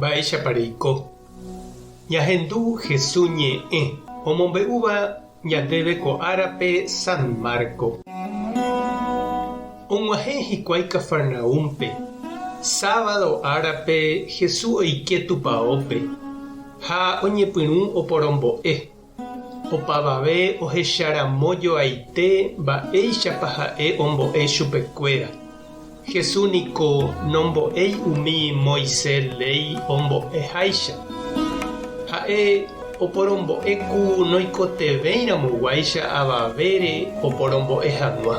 Mba'éichapa reiko? Ñahendu Hesu ñe'ẽ omombe'úva ñandéve ko árape San Marco. Og̃uahẽ hikuái Cafarnaúmpe. Sábado árape Hesu oike tupaópe ha oñepyrũ oporombo'e. Opavave ohecharamo joaite mba'éichapa ha'e ombo'e chupekuéra. Jesús niko nombo'éi umi Moisés léi ombo'eháicha. Ha'e oporombo'e ku noikotevẽiramoguáicha avavére oporombo'e hag̃ua.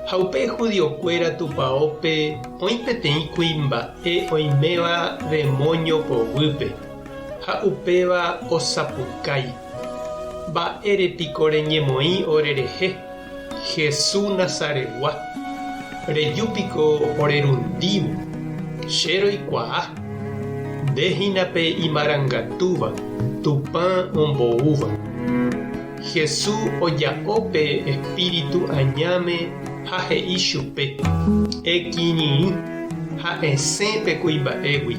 Ha upe judiokuéra tupaópe oĩ peteĩ kuimba'e oiméva demóño poguýpe. Ha upéva osapukái, Mba'ére piko reñemoĩ orerehe, Jesús Nazaretgua? Reju piko orerundívo? Che roikuaa, nde hína pe imarangatúva, Tupã omboúva. Jesús oja'o pe espíritu añáme ha he'i chupe, Ekirirĩ ha esẽ pe kuimba'égui.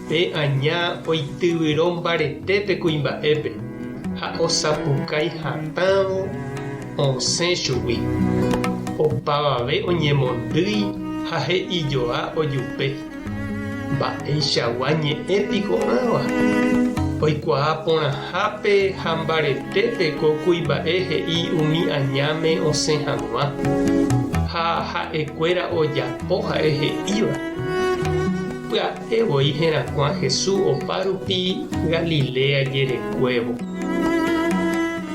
Pe aña oityvyro mbarete pe kuimba'épe ha osapukái hatãvo osẽ chugui. Opavave oñemondýi ha he'ijoa ojupe. Mba'eichagua ñe'ẽ piko ãva? Oikuaa porãhápe ha mbaretépe ko kuimba'e he'i umi añáme osẽ hag̃ua, ha ha'ekuéra ojapo ha'e he'íva. Pya'e voi herakuã Jesús opa rupi Galilea jerekuévo.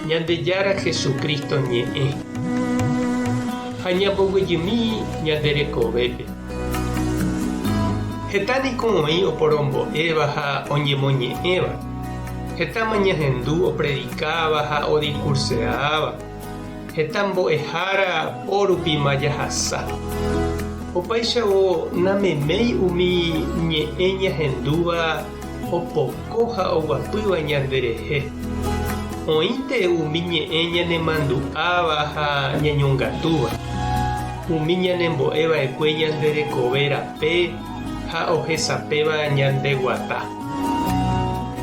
Ñandejára Jesucristo ñe'ẽ. Ha ñamboguejymi ñande rekovépe. Heta niko oĩ oporombo'éva ha oñemoñe'ẽva, hetáma ñahendu opredikáva ha odikurseáva, heta mbo'ehára pórupima jahasa. Opáichavo nameméi umi ñe'ẽ ñahendúva opoko ha oguapýva ñanderehe. Oĩnte umi ñe'ẽ ñanemandu'áva ha ñañongatúva, umi ñanembo'e va'ekue ñande rekove rape ha ohesapéva ñande guata.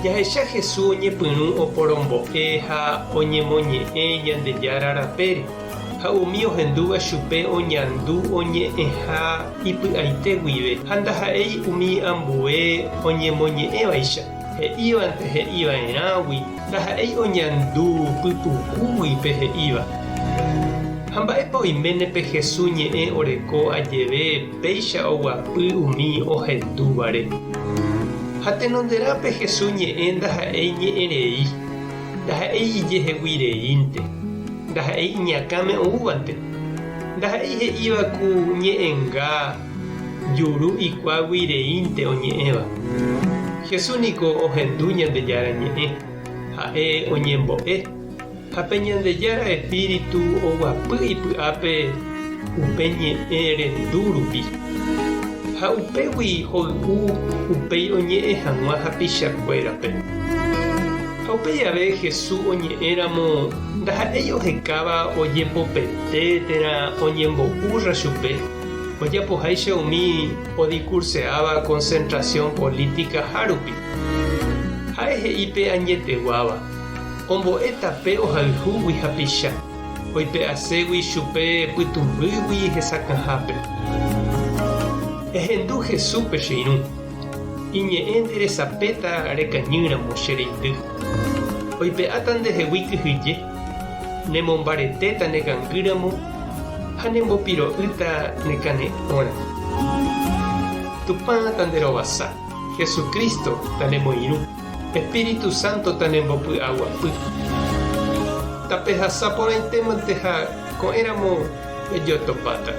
Jahecha Jesús oñepyrũ oporombo'e ha oñemoñe'ẽ Ñandejára rapére. Ha umi ohendúva chupe oñandu oñe'ẽha ipy'aite guive, ha ndaha'éi umi ambue oñemoñe'ẽvaicha, he'ívante he'iva'erãgui, ndaha'éi oñandu pypukúgui pe he'íva. Ha mba'épa oiméne pe Jesús ñe'ẽ oreko ajeve péicha oguapy umi ohendúvare? Ha tenonderã pe Jesús ñe'ẽ ndaha'éi ñe'ẽ rei. Ndaha'éi ijehegui reínte, ndaha'éi iñakãme oúvante, ndaha'éi he'íva ku ñe'ẽnga juru ikuágui reínte oñe'ẽva. Jesús niko ohendu Ñandejára ñe'ẽ, ha'e oñembo'e, ha pe Ñandejára espíritu oguapy ipy'ápe upe ñe'ẽ rendu rupi. Ha upégui hoy'u upéi oñe'ẽ hag̃ua hapichakuérape. Ha upe jave Jesús oñe'ẽramo ndaha'éi ohekáva ojepopete térã oñembo'úrra chupe, ojapoháicha umi odikurseáva concentración política hárupi. Ha'e he'i pe añeteguáva, ombo'e tape ohayhúgui hapicha, oipe'aségui chupe pytũmbýgui hesakãhápe. Ehendu Jesúspe che irũ. Iñe'ẽ nde resapéta rekañýramo che reindy. Oipe'áta ndehegui kyhyje, nemombaretéta ne kangýramo ha nembopiro'ýta ne kane'õramo. Tupã tanderovasa, Jesucristo tanemoirũ, Espíritu Santo tanembopy'aguapy. Tapehasa porãitémante ha ko'ẽramo pejotopáta.